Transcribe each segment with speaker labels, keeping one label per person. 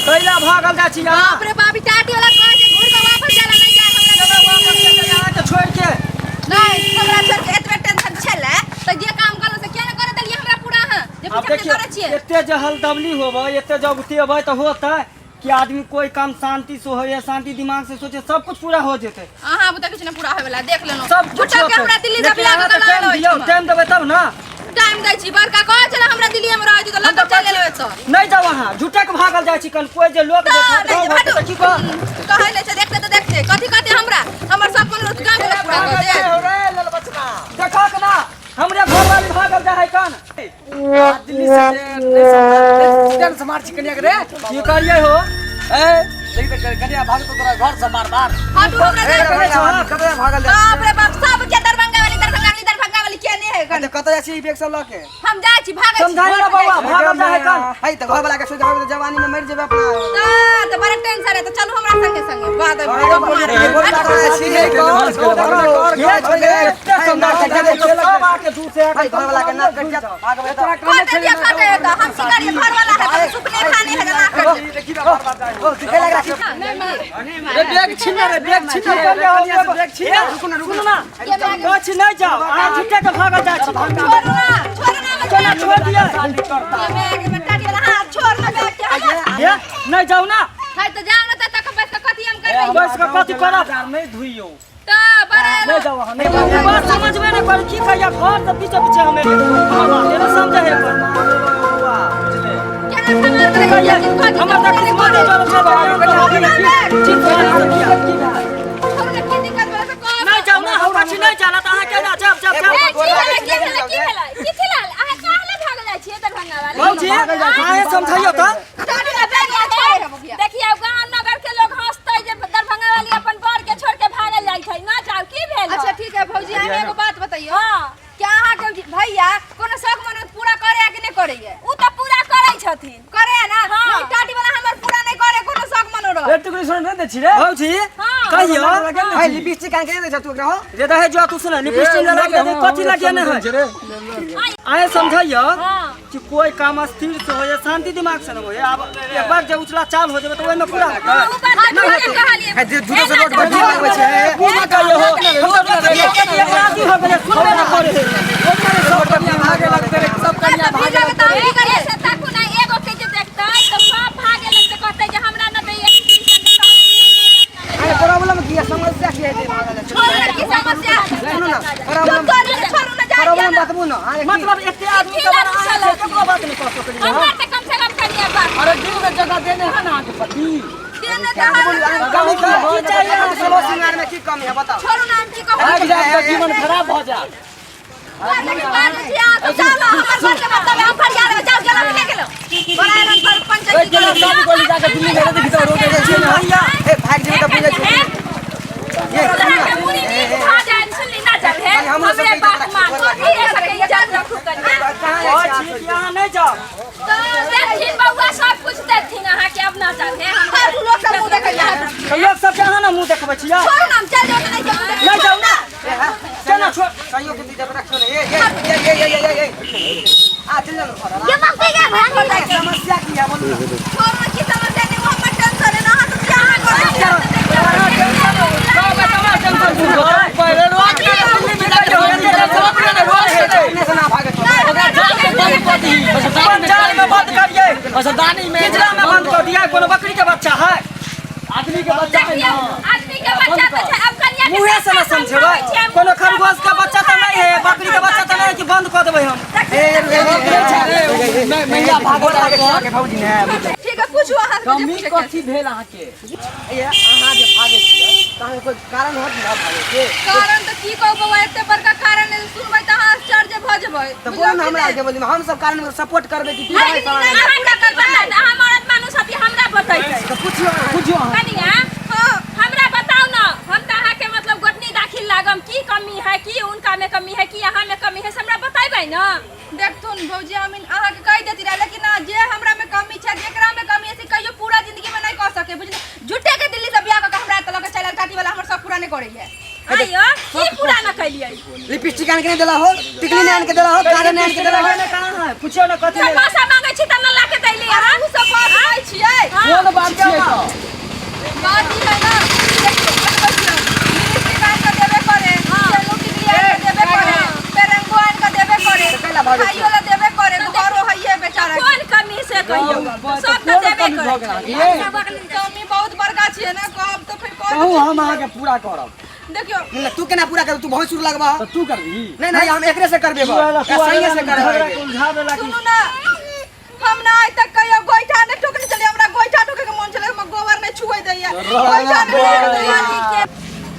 Speaker 1: कैला भागल जाइ छी अहाँ?
Speaker 2: बाप रे बाप, ई टाटी वाला कहै छै घुर के वापस जाला नहीं जाए हमरा।
Speaker 1: केना वापस चलि जाय अहाँके छोड़ि के?
Speaker 2: नहीं, हमरा छोड़ के एतबे टेंशन छलै तऽ जे काम करलो से किया ने करे देलियै हमरा पूरा अहाँ जे
Speaker 1: आब
Speaker 2: पीछे
Speaker 1: देखियौ,
Speaker 2: करै छियै।
Speaker 1: एते जे हलदबली होबै, एते जब उतेबै तऽ होतै कि आदमी कोई काम शांति से होइए, शांति दिमाग से सोचे, सब कुछ पूरा हो जेतै।
Speaker 2: अहाँ बुते किछु नहि पूरा होय वाला, देख लेलहुँ।
Speaker 1: सब कुछ
Speaker 2: झूठा के
Speaker 1: होतै।
Speaker 2: हमरा दिल्ली से
Speaker 1: लेकिन
Speaker 2: बियाह
Speaker 1: अहाँ
Speaker 2: कऽ
Speaker 1: तऽ
Speaker 2: के
Speaker 1: टाइम
Speaker 2: लायल
Speaker 1: दियौ,
Speaker 2: अछि।
Speaker 1: टाइम देबै तब ना।
Speaker 2: टाइम दै छी, बड़का कहै छलै हमरा दिल्लीए मे रहै छी तऽ लऽ कऽ चलि एलहुँ एतऽ।
Speaker 1: नहीं जाओ अहाँ, झूठे के भागल जाइ छी। कल कोई जे लोक
Speaker 2: तऽ
Speaker 1: देखत
Speaker 2: नहि
Speaker 1: गाँव घरके
Speaker 2: हटू।
Speaker 1: तऽ की कह
Speaker 2: कहै नहि छै, देखते तऽ देखते कथी कहते हमरा, हमर सब कोनो रोजगार के पूरा कऽ दे।
Speaker 1: देखा के ना, हमरे घर वाली भागल जाइ है कन।
Speaker 3: दिल्ली से नहीं समझ समार छी कनिया के रे।
Speaker 1: की करिए हो?
Speaker 3: ए देख त कनिया भाग तो तोरा घर से मार मार।
Speaker 2: हटू, हमरा
Speaker 3: ए,
Speaker 2: जाय।
Speaker 3: कतऽ भागल जाइ?
Speaker 2: बाप रे बाप, सब के दरभंगा वाली, दरभंगा वाली, दरभंगा वाली के नहीं है कन।
Speaker 3: कतऽ जाइ छी ई बैग सब लऽ के?
Speaker 2: हम जाइ छी, भागै छी।
Speaker 1: समझाइयो ना बौआ, भागल जाइ है कन।
Speaker 3: है तऽ घर वाला के सोच भागल जवानी में मरि जेबै अपना।
Speaker 2: तऽ बड़ा टेंशन है, तऽ चलू हमरा संगे संगे बात।
Speaker 1: सब आके दूर से आके
Speaker 3: घर वाला के नाक कटि जायत भागबै तऽ।
Speaker 2: काटे दिया, काटे तऽ हम की करिए? घर वाला है तऽ सुपने खाने है, ना कटे।
Speaker 3: देखी बार बार ओ दिखे लग रहा।
Speaker 1: रे बैग छीन रे, बैग छीन रे, कनिया से बैग छीन।
Speaker 3: रुकू ना, रुकू।
Speaker 1: सुन ना, कछ नहीं जाओ अहाँ, झूठे के भागल जाइ छी।
Speaker 2: छोड़ू ना, छोड़ू ना।
Speaker 1: चला, छोड़ दिया।
Speaker 2: ये बैग में टाटी वाला हाथ छोड़ ना बैग के हमर।
Speaker 1: ये नहीं जाओ ना।
Speaker 2: है तऽ जाओ ना तऽ तक बैस कऽ कथी हम करबै?
Speaker 1: बस के कथी करब?
Speaker 4: नहीं धुइयो।
Speaker 2: तऽ बड़ा
Speaker 4: नहीं जाओ अहाँ, नहीं
Speaker 1: ई बात समझबे नहीं कर की कहिया, घर से पीछे पीछे हमें हमर बात ये समझे है पर
Speaker 2: केना समाज करै छियै? कथी
Speaker 1: हमर तऽ किस्मत जरल छै,
Speaker 2: छोड़ू ना, की दिक्कत भेलै से कहू।
Speaker 1: नहीं जाओ ना, हम कछि नहीं जाला तऽ अहाँ केना जाब जाब जाब।
Speaker 2: ए, की भेलै, की भेलै, की भेलै, की भेलै? अहाँ काहे भागल जाइ छियै दरभंगा वाली?
Speaker 1: भौजी, अहाँ समझाइयो तऽ।
Speaker 2: टाटी वाला बैग यहाँ छोड़े है बबुआ।
Speaker 5: देखियौ, गांव नगर के लोग हंसते जे दरभंगा वाली अपन बर के छोड़ के भागल जाइ छै। ना जाउ, की भेल?
Speaker 2: अच्छा ठीक है भौजी, अहाँ एगो बात बतैयौ।
Speaker 5: हाँ।
Speaker 2: कि अहाँके भैया कोनो शौक मनोरथ पूरा करे है कि नहीं करे है?
Speaker 5: उ तऽ पूरा करै छथिन।
Speaker 2: करे है ना?
Speaker 5: हाँ।
Speaker 2: ई टाटी वाला हमर पूरा नहीं करे कोनो शौक मनोरथ।
Speaker 4: रे टुकड़ी सुन नहीं दै छी रे।
Speaker 1: भौजी, कहियो।
Speaker 3: है लिपस्टिक आन के दे तू एकरा हो।
Speaker 1: रे रहे जो तू सुन, लिपस्टिक लगा के दे, कथी लगे ने है? आए समझाइयो
Speaker 5: हाँ।
Speaker 1: कि कोई काम स्थिर से हो या शांति दिमाग से न हो। आब एक बार जब उछला चाल हो जाबे तऽ ओहिमे पूरा होतै।
Speaker 5: उ बात तऽ
Speaker 1: नहीं
Speaker 5: ठीके
Speaker 1: होतै।
Speaker 5: कहलियै।
Speaker 3: है जे झूठो से रोड पर भीड़ लगबै छै।
Speaker 1: की कहियो हो, हम तऽ एक राती हो गेलै, सुनबे न करे है।
Speaker 3: सब कनिया भागे लगतै रे, सब कनिया
Speaker 2: तऽ
Speaker 3: भागे
Speaker 2: भीड़
Speaker 3: लगतै।
Speaker 2: लगतै, हम की करियै?
Speaker 5: से ताकू ना, एगो के जे देखतै तऽ सब भागे लगतै, कहतै जे हमरा न दैये।
Speaker 3: अरे प्रॉब्लम की है, समस्या की है जे भागल जाइ छै?
Speaker 2: छोड़ू ना, की समस्या?
Speaker 3: सुनू ना,
Speaker 2: जो
Speaker 3: प्रॉब्लम
Speaker 2: तोरी के छोड़ू ना, जाइ दिअ
Speaker 3: प्रॉब्लम
Speaker 2: ना।
Speaker 3: बतबू ना अहाँ।
Speaker 1: मतलब एते आदमी सब अहाँ छै, ककरो बात नहीं कह सकलियै।
Speaker 5: हमरा तऽ कम से कम कनिया बात।
Speaker 4: अरे दिल में जगह देने है ना अहाँके पति।
Speaker 2: देने तऽ है।
Speaker 3: कमी की है?
Speaker 1: की चाहिए अहाँके?
Speaker 3: सोलो श्रृंगार में की कमी है, बताओ।
Speaker 2: छोड़ू ना, हम की कहू?
Speaker 4: भागि जायब तऽ जीवन खराब भऽ जायत।
Speaker 2: लेकिन बाजै छी अहाँ सब, जाउ ना, हमर घर के मतलब हम फरिया देबै, जाउ, गेलहुँ कि नहि गेलहुँ? बड़ा एहन पर पंचायती
Speaker 4: केना
Speaker 2: करू।
Speaker 4: शादी गोली जाके दिल्ली में देखी तऽ रोड
Speaker 1: छी भैया।
Speaker 3: ए भाग जेबै तऽ बुझै छी। ये सुन ना।
Speaker 5: अहाँके मुड़ी नीक भऽ जायत, सुनली ना जाब हे।
Speaker 3: हमरो सबके
Speaker 5: हमरे बात
Speaker 3: इज्जत
Speaker 5: मान
Speaker 3: राखी, गोर
Speaker 5: की सकैए, इज्जत रखू कनिया।
Speaker 3: कहाँ जाइ
Speaker 1: कहै
Speaker 3: छी?
Speaker 1: छी कि अहाँ नहीं जाओ।
Speaker 5: तऽ देथिन बौआ, सब कुछ देथिन अहाँके, अब ना जाब हे हम।
Speaker 2: फालतू लोक सब मुँह देखै छै।
Speaker 1: तऽ लोक सबके अहाँ ने मुँह देखबै छियै।
Speaker 2: छोड़ू ना, हम चलि जाउ तऽ नहि जाउ।
Speaker 1: नहीं जाओ ना, केना छोड़?
Speaker 3: कहियो के इज्जत रखो ने। ए ए ए ए ए ए ए आ चल जाओ घर।
Speaker 5: ये मक्की के भाग।
Speaker 3: समस्या की है, बोलू ना।
Speaker 2: छोड़ू ना, की समस्या नहीं, वो हमर टेंशन है ना, अहाँ सब क्या अहाँ करू?
Speaker 3: अपने से ना भागे।
Speaker 1: जाल में बंद करिए,
Speaker 4: मच्छरदानी में
Speaker 1: पिंजरा में बंद कर दिया। कोनो बकरी के बच्चा है?
Speaker 4: आदमी के बच्चा है
Speaker 5: देखियौ,
Speaker 4: ना।
Speaker 5: आदमी के बच्चा तऽ छै, अब कनिया के
Speaker 1: मुँहे से ना समझेबै। कोनो खरगोश के बच्चा तऽ नहीं है, बकरी के बच्चा तऽ नहीं है कि बंद कऽ देबै हम।
Speaker 3: ए ए
Speaker 4: मैया भागल
Speaker 3: ए भौजी ने।
Speaker 2: ठीक है, पूछू अहाँ सबके जे
Speaker 4: कमी
Speaker 2: पूछैके है।
Speaker 4: कथी भेल अहाँके?
Speaker 3: ए अहाँ जे भागे छियै तऽ अहाँके कोइ कारण होत ना भागे के?
Speaker 2: कारण तऽ की कहू बौआ, एते बड़का कारण है, सुनबै तऽ अहाँ आश्चर्य भऽ जेबै।
Speaker 3: तऽ बोल ना हमरा के, बोली हम सब कारण सपोर्ट करबै कि की भाई सामान।
Speaker 5: अहाँ ककर बतायत? अहाँ मरद मानुस हती, हमरा बतैतै।
Speaker 3: तऽ पुछियौ अहाँ।
Speaker 4: बुझियौ अहाँ।
Speaker 5: कनिया,
Speaker 2: हाँ।
Speaker 5: हमरा बताउ ना, हम तऽ अहाँके मतलब गोतनी दाखिल लागम, की कमी है, की उनका में कमी है, की अहाँ में कमी है, से हमरा बतेबै ना।
Speaker 2: देखथुन भौजी, हम अहाँके कहि देती रहे, लेकिन ना जे हमरा में कमी छै, जेकरा में कमी है से कहियो पूरा जिंदगी में नहीं कह सके, बुझलियै? झूठे के दिल्ली से बियाह कऽ के हमरा एतऽ लऽ के चलि आयल, टाटी वाला हमर सब पूरा नहीं करैया।
Speaker 5: आइयो की पूरा न कैलियै?
Speaker 3: लिपस्टिक आन के नहीं देला हो, टिकली नहीं आन के देला हो, कान नहीं आन के देला हो।
Speaker 1: कहाँ है, पूछियो ना कथी
Speaker 5: पैसा मांगै छी तऽ न ला के दैली अहाँ।
Speaker 2: अहाँ सब बात कहै छियै।
Speaker 4: कोन बात?
Speaker 5: कहियो सब तऽ देबे
Speaker 4: भऽ
Speaker 5: करै
Speaker 4: गेल अहाँके, ये?
Speaker 2: कमी बहुत बड़का छियै ने कहब तऽ फिर
Speaker 4: कहू
Speaker 2: कोन
Speaker 4: हम अहाँके पूरा करब
Speaker 2: देखियो
Speaker 3: नहीं, तू केना पूरा कर तू बहुत सुर लगबा
Speaker 4: तऽ तू करबही
Speaker 3: नहीं नहीं हम एकरे से करबे
Speaker 1: तू आएला, तू
Speaker 3: सही
Speaker 1: आएला,
Speaker 3: से
Speaker 1: झगड़ा
Speaker 3: करबे
Speaker 1: के उलझावे ला कि
Speaker 2: सुनू ना हम ना आइ तक कहियो गोइठा नहि ठोकने छलियै हमरा गोइठा ठोके के मन छलै हमरा गोबर नहि छुए दैया गोइठा नहि छुए दैया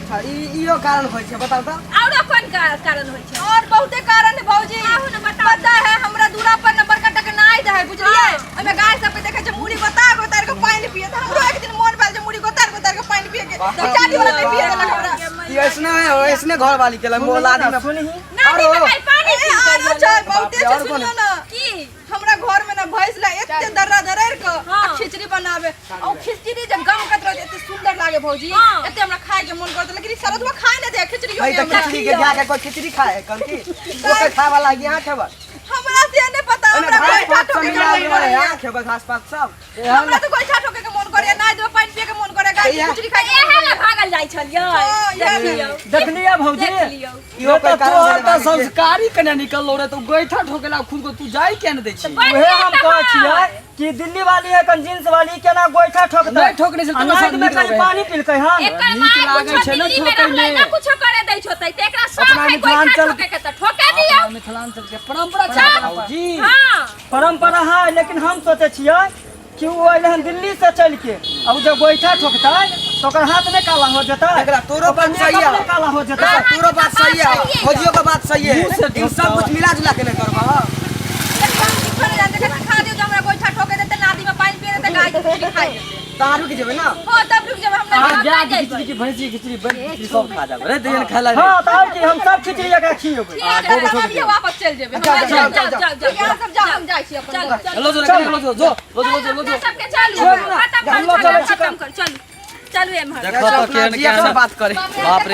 Speaker 3: अच्छा, इहो कारण होइ छै बताउ तऽ
Speaker 5: औरो कोन कारण होइ छै
Speaker 2: और बहुते कारण है भौजी
Speaker 5: आहू ने बताउ।
Speaker 2: पता है हमरा दूरा पर न बड़का टक नाय दे है बुझलियै ओमे गाय सब के देखै छै मुड़ी गोतार गोतार के पानि पिए त हमरो एक दिन मन भेल जे मुड़ी गोतार गोतार के पानि पिए के तऽ चाटी वाला नहि पिए देलक हमरा
Speaker 3: ई ऐसने है ऐसने घर वाली के मोला आदमी में
Speaker 1: सुनही
Speaker 5: नानी
Speaker 3: आरो।
Speaker 5: में काल्हि पानी
Speaker 2: ए,
Speaker 5: पी
Speaker 2: आरो
Speaker 5: कहियो
Speaker 2: छै
Speaker 5: ने।
Speaker 2: बहुते छै
Speaker 3: और कोन?
Speaker 2: सुनियो ना
Speaker 5: की
Speaker 2: हमरा घर में ना भैंस ला एते दर्रा दरर के
Speaker 5: हाँ।
Speaker 2: आ खिचड़ी बनावे आ उ खिचड़ी जे गमकत रहे एते सुंदर लागे भौजी
Speaker 5: हाँ।
Speaker 2: एते हमरा खाए के मन करत लेकिन ई सरदवा खाए ना दे खिचड़ी
Speaker 3: भाई तऽ खिचड़ी के जा के कोई खिचड़ी खाए कन की ओकर खाए वाला यहाँ खेबल
Speaker 2: हमरा से नहीं पता
Speaker 3: ओने
Speaker 2: हमरा
Speaker 3: घास
Speaker 2: गोइठा
Speaker 3: पात सब
Speaker 2: ठोके के
Speaker 3: मिला
Speaker 2: मन
Speaker 3: गेल
Speaker 2: करैया
Speaker 3: यहाँ खेबल घास पात सब
Speaker 2: हमरा तो गोइठा ठोके के मन करैया ना देबे पानि पिए के मन करैया गाय के
Speaker 3: इएह-
Speaker 2: खिचड़ी खाए के
Speaker 5: इएह
Speaker 2: मन
Speaker 5: ला भागल जाइ छलियै
Speaker 2: हाँ, इएह
Speaker 5: देख
Speaker 2: ला।
Speaker 5: लियौ
Speaker 1: देखलियै भौजी
Speaker 5: देख लियौ
Speaker 3: इहो
Speaker 4: तऽ
Speaker 3: कोई कारण
Speaker 4: तोहर
Speaker 3: भेलै
Speaker 4: तऽ
Speaker 3: भागे के।
Speaker 4: संस्कारी कने निकललो रे तऽ गोइठा ठोकेला खुद को तू जाय किया ने दै छी
Speaker 5: बढ़िया
Speaker 1: उहे हम
Speaker 5: तऽ
Speaker 1: कहै
Speaker 5: है।
Speaker 1: छियै कि दिल्ली वाली है कन जींस वाली केना गोइठा ठोकतै
Speaker 4: नहि ठोकने छै,
Speaker 1: आ
Speaker 4: तोरा
Speaker 1: नाइट
Speaker 4: सब
Speaker 1: में
Speaker 4: नीक
Speaker 1: कहीं
Speaker 4: लगै।
Speaker 1: पानी पिलकै हन
Speaker 5: एकर
Speaker 4: नीक
Speaker 5: माय
Speaker 4: लागै
Speaker 5: कुछो
Speaker 4: छै ने
Speaker 5: दिल्ली में
Speaker 4: ठोकै
Speaker 5: रहलै
Speaker 4: मे।
Speaker 5: ना कुछो करे दै छोतै तऽ एकरा शौक
Speaker 4: अपना
Speaker 5: है गोइठा
Speaker 4: मिथिलांचल-
Speaker 5: ठोके के तऽ ठोके दियौ
Speaker 4: अपना मिथिलांचल के परंपरा छै
Speaker 1: भौजी
Speaker 5: हाँ
Speaker 1: परंपरा है लेकिन हम सोचै छियै कि ओ अइले हन दिल्ली से चल के अब जब गोइठा ठोकतै तऽ ओकर हाथ नहि काला हो जेतै
Speaker 3: एकरा तोरो
Speaker 1: ओकर
Speaker 3: बात सही
Speaker 1: मेकअप
Speaker 3: है।
Speaker 1: नहि काला हो जेतै
Speaker 3: देखा, तोरो बात सही है
Speaker 5: सही है।
Speaker 3: भौजियो के बात सही है
Speaker 4: मुँह से
Speaker 3: इन सब कुछ मिला जुला के नहीं करबा
Speaker 2: देखियो, हम किछो नहि जानते देखियो, सिखा दियौ जे हमरा गोइठा ठोके देतै नादी में पानि पिए देतै गाय के खिचड़ी खाइ देतै
Speaker 3: तहाँ रुक जेबै ना
Speaker 2: हाँ तब रुक जेबै हम
Speaker 4: अहाँ
Speaker 2: नहि
Speaker 4: गाय के खिचड़ी की भैंसी के खिचड़ी बड़ खिचड़ी सब खा जाब रे देहन खाला रे
Speaker 1: हँ तऽ आओर की हम सब खिचड़ी एकरा खिएबै
Speaker 2: ठीक है हम अभिये वापस चलि जेबै
Speaker 3: जाओ,
Speaker 2: हम
Speaker 3: जाओ,
Speaker 2: जाओ
Speaker 3: जाओ,
Speaker 2: जाओ जाओ यहाँ सब जाओ हम जाइ छी अपन
Speaker 5: चलू
Speaker 2: घर।
Speaker 5: चलू
Speaker 4: लो जो लो जो जो लो जो लो जो
Speaker 5: अपना सबके चलू
Speaker 1: छोड़ू ना।
Speaker 5: खत्म
Speaker 1: हम लोग
Speaker 5: कर
Speaker 1: चलै छी
Speaker 5: खत्म कर चलू चलू एम्हर
Speaker 4: देखो तो
Speaker 3: अपना
Speaker 4: केहन
Speaker 3: जिया से
Speaker 4: केहन
Speaker 3: बात करे
Speaker 4: बाप रे।